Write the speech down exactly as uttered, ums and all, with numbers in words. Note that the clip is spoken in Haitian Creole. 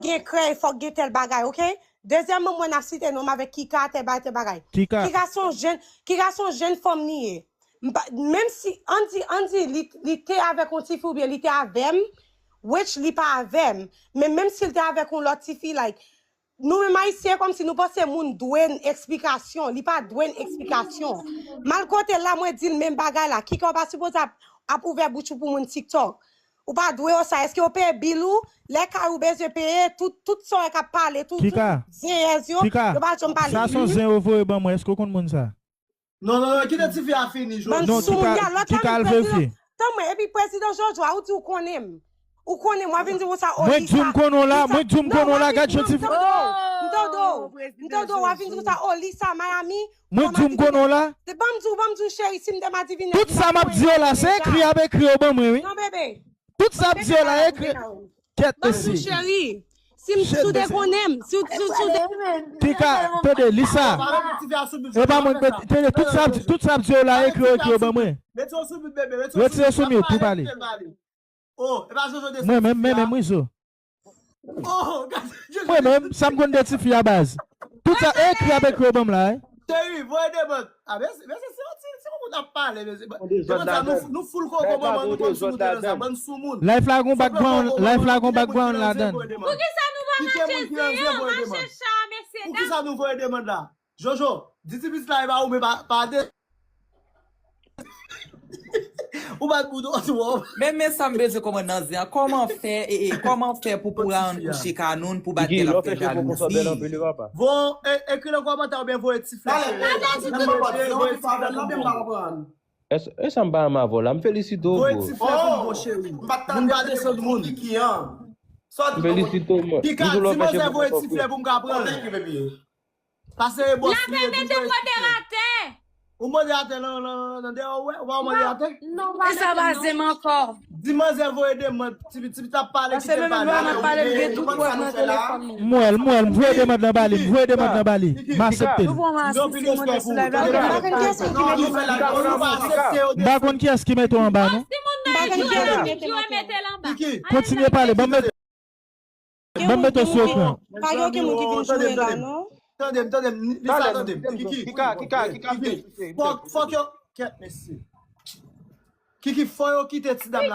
gen krèy, fòk gen tèl bagay, oke? Dezyèmman, mwen ap site non m avèk Kika, tèl bagay, tèl bagay. Kika. Kika se yon jèn, Kika se yon jèn fanm li ye. M pa, menm si, ann di, ann di, li, li te avèk yon tifi oubyen li te avè m, which li pa avè m. Men menm si l te avèk yon lòt tifi, like, nou menm Ayisyen, kòmsi nou panse moun dwe n eksplikasyon. Li pa dwe n eksplikasyon. M al kote l la, mwen di l menm bagay la. Kika w pa sipoze ap, ap ouvè bouch ou pou moun TikTok. Ou pa dwe yo sa. Èske yo peye bil ou? Lè kay ou bezwen peye, tout, tout sa w wè k ap pale, tout, tout zenyèz yo, yo pa janm pale. Sa se yon zen yo voye ban mwen. Èske w konn moun sa? Non, non, non, kite tifi a fini, Jojo. Bann soumoun, y a lòt la menm prezidan. Tann mwen, epi prezidan Jojo a, ou di ou konnen m. Ou konnen m, w a vin di w sa, o, Lisa. Mwen di w m konnen w la, mwen di w m konnen w la, gad jan tifi. M tande w, m tande w, w a vin di w sa, o, Lisa, Miami. Mwen di w m konnen w la. Ban m di w, ban m di w, cheri, si m te madivine. Tout sa m ap di yo la, se ekri y ap ekri yo ban mwen, wi. Non, bebe. Tout sa ap di yo la, ekri. Kèt, mesye. Cheri, si m, si w te konnen m, si w, si w, si w te... Kika, tande, Lisa. E pa mwen k mete, tande, tout sa, tout sa ap di yo la, ekri yo, ekri yo ban mwen. Retire sou mute pou pale. Mwen menm, mwen menm, wi, zo. Mwen menm, sa m konn de tifi a baz. Tout sa, ekri ap ekri yo ban m la, wi. Cheri, voye demann. A, mesye, mesye, se yon ti, ti koukou n ap pale, mesye. Demann sa, nou, nou full koko, manman, nou konn sou nou te nan sa, bann soumoun. Life la gon background, life la gon background ladan. Poukisa nou pa mache zen an, mache cha, mesye dam? Poukisa nou voye demann la? Jojo, di ti pitit la, e pa ou, men pa, pa de. Ou bat boudon twòp. Men, men sa m bezwen konprann nan zen an. Kòman fè, e, e, kòman fè pou, pou Raon kouche Kanoun, pou Batnèl ap fè jalouzi? Bon, e, ekri nan kòmantè oubyen voye ti flè. Voye ti flè pou m, bon, cheri. E, e sa m pa renmen avè w la, m felisite w, bro. Voye ti flè pou m, bon, cheri. M pa desann moun. M felisite w, man. Kika, di manzè voye ti flè pou m ka pran. Pase e bòs li ye, di voye ti flè. Ou moderatè nan, nan, nan dèyè, ou wè, ou pa yon moderatè? Non, non, non, e sa pa zen m ankò. Di manzè voye demann, ti, ti, ti ap pale, kite l pale. Paske menm lè m ap pale, m gen tout prèv nan telefòn mwen. M wè l, m wè l, m voye demann nan ba li, m voye demann nan ba li. M aksepte l. Nou pran masisi moun nan sou live la. M pa konn kiyès ki mete w anba, non. M pa konn kiyès ki mete w anba. Kontinye pale, ban m mete Ban m mete w sou ekran. Pa gen okenn moun ki vin joure la, non. Tande m, tande m, Lisa, tande m. Kiki, Kika, Kika, Kika, Kiki. Fòk, fòk yo, kèt, mesye. Kiki, fò yo kite ti dam la.